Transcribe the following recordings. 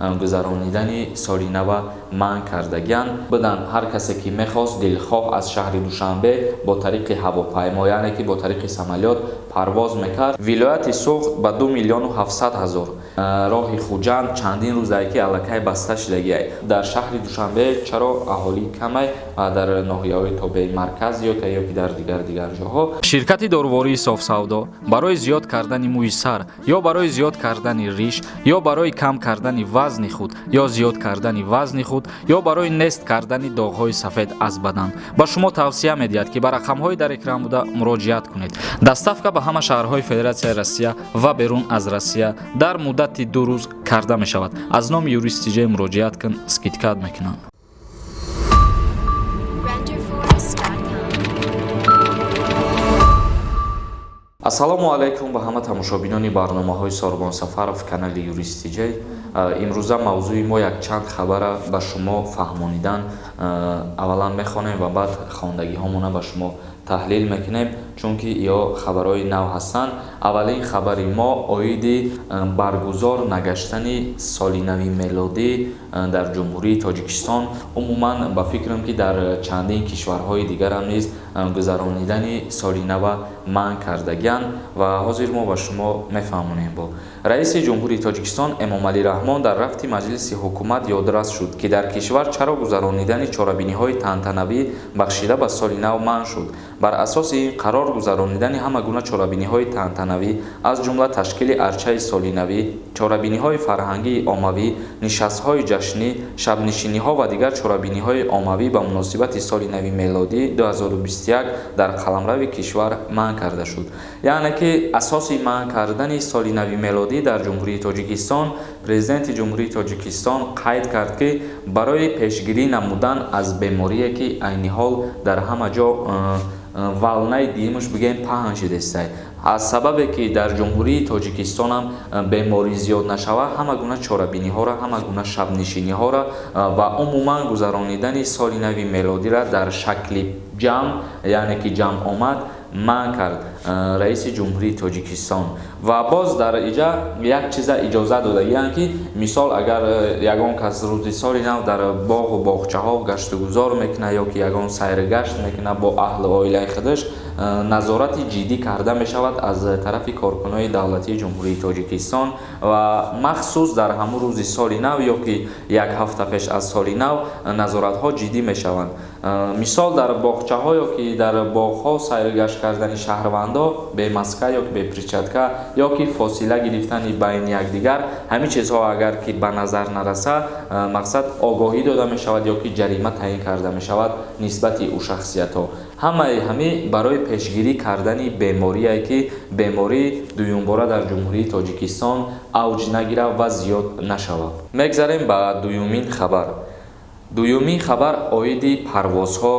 Гузаронидани соли нава манъ кардагианд буданд. Ҳар касе ки мехост, дилхоҳ аз шаҳри Душанбе бо тариқи ҳавопаймо, яъне ки бо тариқи самолёт парвоз мекард. Вилояти Суғд ба 2 700 000. Роҳи Хуҷанд чандин рӯзае ки аллакай баста шудагиай. Дар шаҳри Душанбе чаро аҳолӣ камай ва дар ноҳияҳои тобеи марказ зиёд ё ки дар дигар ҷоҳо? Ширкати дорувории «Софсавдо» барои зиёд кардани мӯи сар ё барои зиёд кардани риш ё барои кам кардани вазни худ ё зиёд кардани вазни худ ё барои нест кардани доғҳои сафед аз бадан ба шумо тавсия медиҳад, ки ба рақамҳои дар экран буда муроҷиат кунед. Доставка ба ҳама шаҳрҳои Федератсияи Россия ва берун аз Россия дар муддати 2 рӯз карда мешавад. Аз номи Юрист Тиҷай муроҷиат кун, скидка мекунанд. Renderforest.com. Ассалому алайкум ба ҳама тамошобинони барномаҳои Сорбон Сафаров, канали Юрист Тиҷай. Имрӯза мавзӯи мо якчанд хабара ба шумо фаҳмонидан. Аввалан мехонем ва баъд хондагиҳомона ба шумо таҳлил мекунем, чунки ё хабарҳои нав ҳастанд. Аввалин хабари мо оиди баргузор нагаштани соли нави мелодӣ дар Ҷумҳурии Тоҷикистон. Умуман, ба фикрам, ки дар чандин кишварҳои дигарам низ гузаронидани соли нава манъ кардагианд ва ҳозир мо ба шумо мефаҳмонем. Бо раиси Ҷумҳурии Тоҷикистон Эмомалӣ Раҳмон дар рафти маҷлиси ҳукумат ёдрас шуд, ки дар кишвар чаро гузаронидани чорабиниҳои тантанавӣ бахшида ба соли нав манъ шуд. Бар асоси ин қарор, гузаронидани ҳама гуна чорабиниҳои тантанавӣ, аз ҷумла ташкили арчаи солинавӣ, чорабиниҳои фарҳангии оммавӣ, нишастҳои ҷашнӣ, шабнишиниҳо ва дигар чорабиниҳои оммавӣ ба муносибати соли нави мелодӣ 2021 дар қаламрави кишвар манъ карда шуд. Яъне ки асоси манъ кардани соли нави мелодӣ дар Ҷумҳурии Тоҷикистон, Президенти Ҷумҳурии Тоҷикистон қайд кард, ки барои пешгирӣ намудан аз беморие, ки айни ҳол дар ҳама ҷо волнаи дуюмаш бигӯем паҳн шудестай. Аз сабабе ки дар Ҷумҳурии Тоҷикистонам беморӣ зиёд нашавад, ҳама гуна чорабиниҳоро, ҳама гуна шабнишиниҳоро ва умуман гузаронидани соли нави мелодиро дар шакли ҷамъ, яъне ки ҷамъ омад, манъ кард раиси Ҷумҳурии Тоҷикистон. Ва боз дар иҷа як чиза иҷозат додагианд, ки мисол агар ягон кас рӯзи соли нав дар боғу боғчаҳо гаштугузор мекунад ё ки ягон сайргашт мекунад бо аҳлу оилаи худаш, назорати ҷиддӣ карда мешавад аз тарафи коркунони давлатии Ҷумҳурии Тоҷикистон ва махсус дар ҳамун рӯзи соли нав ё ки як ҳафта пеш аз соли нав назоратҳо ҷиддӣ мешаванд. Мисол, дар боғчаҳо ё ки дар боғҳо сайргашт кардани шаҳрвандо бе маска ё ки бе перчатка ё ки фосила гирифтани байни якдигар, ҳамин чизҳо агар ки ба назар нараса, мақсад, огоҳӣ дода мешавад ё ки ҷарима таъин карда мешавад нисбати ӯ шахсиятҳо. Ҳамаи ҳамин барои пешгирӣ кардани беморие, ки беморӣ дуюмбора дар Ҷумҳурии Тоҷикистон авҷ нагирад ва зиёд нашавад. Мегзарем ба дуюмин хабар. Дуюмин хабар оиди парвозҳо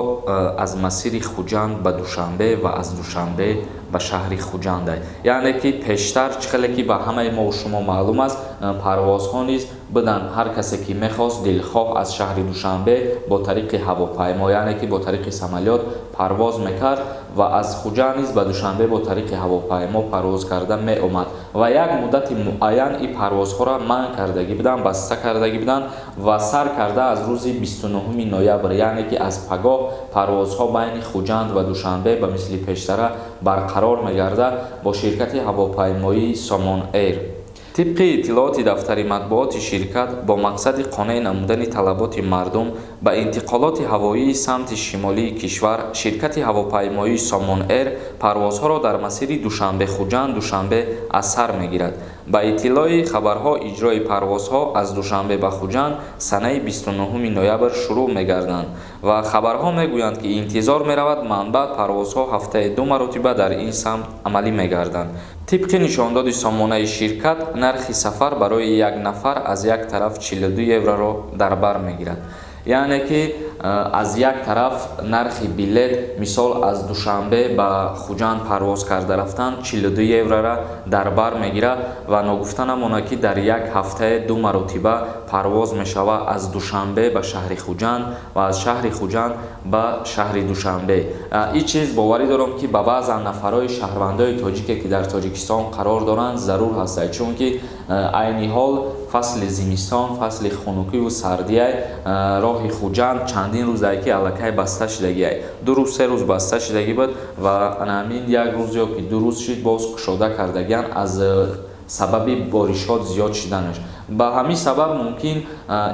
аз масири Хуҷанд ба Душанбе ва аз Душанбе ба шаҳри Хуҷанд. Яъне ки пештар, чӣ хеле ки ба ҳамаи мо шумо маълум аст, парвозҳо низ буданд. Ҳар касе ки мехост, дилхоҳ аз шаҳри Душанбе бо тариқи ҳавопаймо, яъне ки бо тариқи самолёт парвоз мекард ва аз Хуҷанд низ ба Душанбе бо тариқи ҳавопаймо парвоз карда меомад. Ва як муддати муайян ин парвозҳоро манъ кардагӣ буданд, баста кардагӣ буданд ва сар карда аз рӯзи 29 ноябр, яъне ки аз пагоҳ, парвозҳо байни Хуҷанд ва Душанбе ба мисли пештара барқарор мегардад бо ширкати ҳавопаймоии «Сомон Эйр». Тибқи иттилооти дафтари матбуоти ширкат, бо мақсади қонеъ намудани талаботи мардум ба интиқолоти ҳавоии самти шимолии кишвар, ширкати ҳавопаймоии «Сомон Эйр» парвозҳоро дар масири Душанбе Хуҷанд, Душанбе аз сар мегирад. Ба иттилои хабарҳо, иҷрои парвозҳо аз Душанбе ба Хуҷанд санаи 29 ноябр шурӯъ мегарданд ва хабарҳо мегӯянд, ки интизор меравад, манбаъ парвозҳо ҳафтаи ду маротиба дар ин самт амалӣ мегарданд. Тибқи нишондоди сомонаи ширкат, нархи сафар барои як нафар аз як тараф 42 евроро дар бар мегирад. Яъне ки аз як тараф нархи билет, мисол, аз Душанбе ба Хуҷанд парвоз карда рафтан 42 еврора дар бар мегирад. Ва ногуфта намонад, ки дар як ҳафтае ду маротиба парвоз мешавад аз Душанбе ба шаҳри Хуҷанд ва аз шаҳри Хуҷанд ба шаҳри Душанбе. Ин чиз, боварӣ дорам, ки ба баъзан нафарҳои шаҳрвандои тоҷике, ки дар Тоҷикистон қарор доранд, зарур ҳастад, чунки Айни ҳол фасли зимистон, фасли хунукиву сардиай. Роҳи Хуҷанд чандин рӯзае ки аллакай баста шидагиай, 2 рӯз, 3 рӯз баста шидагӣ буд ва ана ҳамин як рӯз ё ки 2 рӯз шид, боз кушода кардагиан аз сабаби боришот зиёд шиданаш. Ба ҳамин сабаб мумкин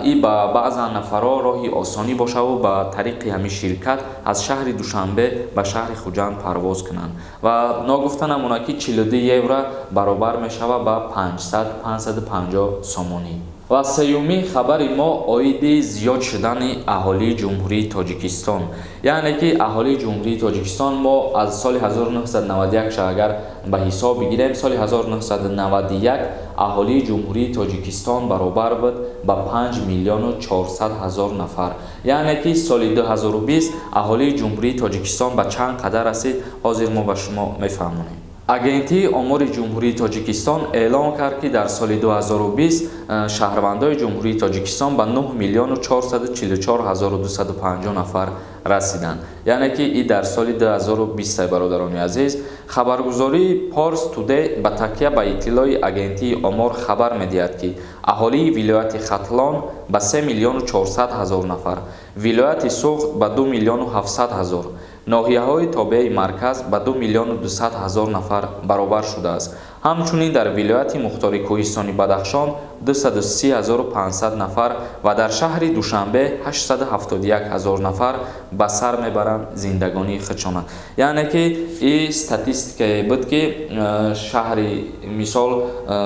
и ба баъзан нафарҳо роҳи осонӣ бошаву ба тариқи ҳамин ширкат аз шаҳри Душанбе ба шаҳри Хуҷанд парвоз кунанд. Ва ногуфта намонад, ки 42 евро баробар мешавад ба 500, 550 сомонӣ. Ва сеюмин хабари мо оиди зиёд шудани аҳолии Ҷумҳурии Тоҷикистон, яъне ки аҳолии Ҷумҳурии Тоҷикистон мо аз соли 1991 ша агар ба ҳисоб бигирем, соли 1991 аҳолии Ҷумҳурии Тоҷикистон баробар буд ба 5 миллиону 400 ҳазор нафар. Яъне ки соли 2020 аҳолии Ҷумҳурии Тоҷикистон ба чанд қадар расид, ҳозир мо ба шумо мефаҳмонем. Агентии омори Ҷумҳурии Тоҷикистон эълон кард, ки дар соли 2020 шаҳрвандои Ҷумҳурии Тоҷикистон ба 9 миллиону 444 ҳазору 250 нафар расиданд, яъне ки и дар соли 2020. Бародарони азиз, хабаргузории Порс Тудей ба такя ба иттилои агентии омор хабар медиҳад, ки аҳолии вилояти Хатлон ба 3 миллиону 400 ҳазор нафар, вилояти Суғд ба 2 миллиону 700 ҳазор, ноҳияҳои тобеи марказ ба 2 миллиону 200 ҳазор нафар баробар шудааст. Ҳамчунин дар вилояти мухтори кӯҳистони Бадахшон 230 500 нафар ва дар шаҳри Душанбе 871 ҳазор нафар ба сар мебаранд зиндагонии худшона. Яъне ки и статистикае буд, ки шаҳри, мисол,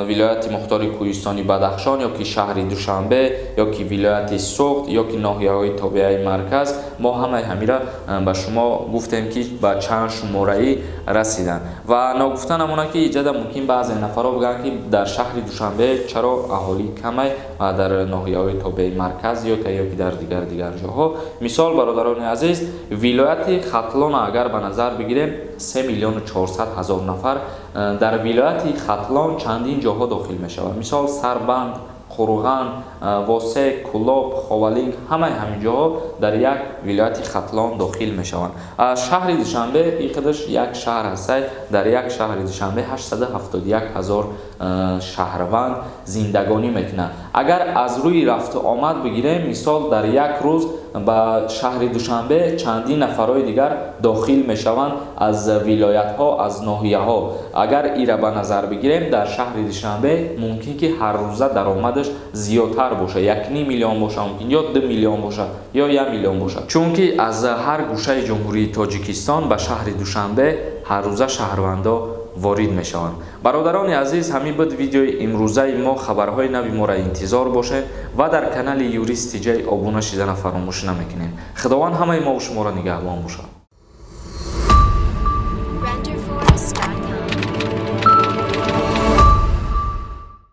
вилояти мухтори кӯҳистони Бадахшон ё ки шаҳри Душанбе ё ки вилояти Суғд ё ки ноҳияҳои тобеаи марказ, мо ҳамаи ҳамира ба шумо гуфтем, ки ба чанд шумораӣ расиданд. Ва ногуфта намонад, ки иҷада мумкин баъзе нафарҳо бигӯянд, ки дар шаҳри Душанбе чаро аҳолӣ камай ва дар ноҳияҳои тобеи марказ зиёд ё ки дар дигар ҷоҳо. Мисол, бародарони азиз, вилояти Хатлона агар ба назар бигирем, 3 миллиону 400 ҳазор нафар. Дар вилояти Хатлон чандин ҷоҳо дохил мешавад, мисол, Сарбанд, Қурған, Восе, Кӯлоб, Ховалинг, ҳамаи ҳамин ҷоҳо дар як вилояти Хатлон дохил мешаванд. Шаҳри Душанбе и худаш як шаҳр ҳастай. Дар як шаҳри Душанбе 871 ҳазор шаҳрванд зиндагонӣ мекунад. Агар аз рӯи рафту омад бигирем, мисол, дар як рӯз ба шаҳри Душанбе чандин нафарҳои дигар дохил мешаванд аз вилоятҳо, аз ноҳияҳо. Агар ира ба назар бигирем, дар шаҳри Душанбе мумкин ки ҳаррӯза даромадаш зиёдтар бошад, 1,5 миллион боша мумкин, ё 2 миллион бошад, ё 1 миллион бошад, чунки аз ҳар гӯшаи Ҷумҳурии Тоҷикистон ба шаҳри Душанбе ҳаррӯза шаҳрвандо ворид мешаванд. Бародарони азиз, ҳамин буд видеои имрӯзаи мо. Хабарҳои нави моро интизор бошед ва дар канали Юрист Тиҷай обуна шидана фаромӯш намекунем. Худованд ҳамаи мову шуморо нигаҳбон бошад.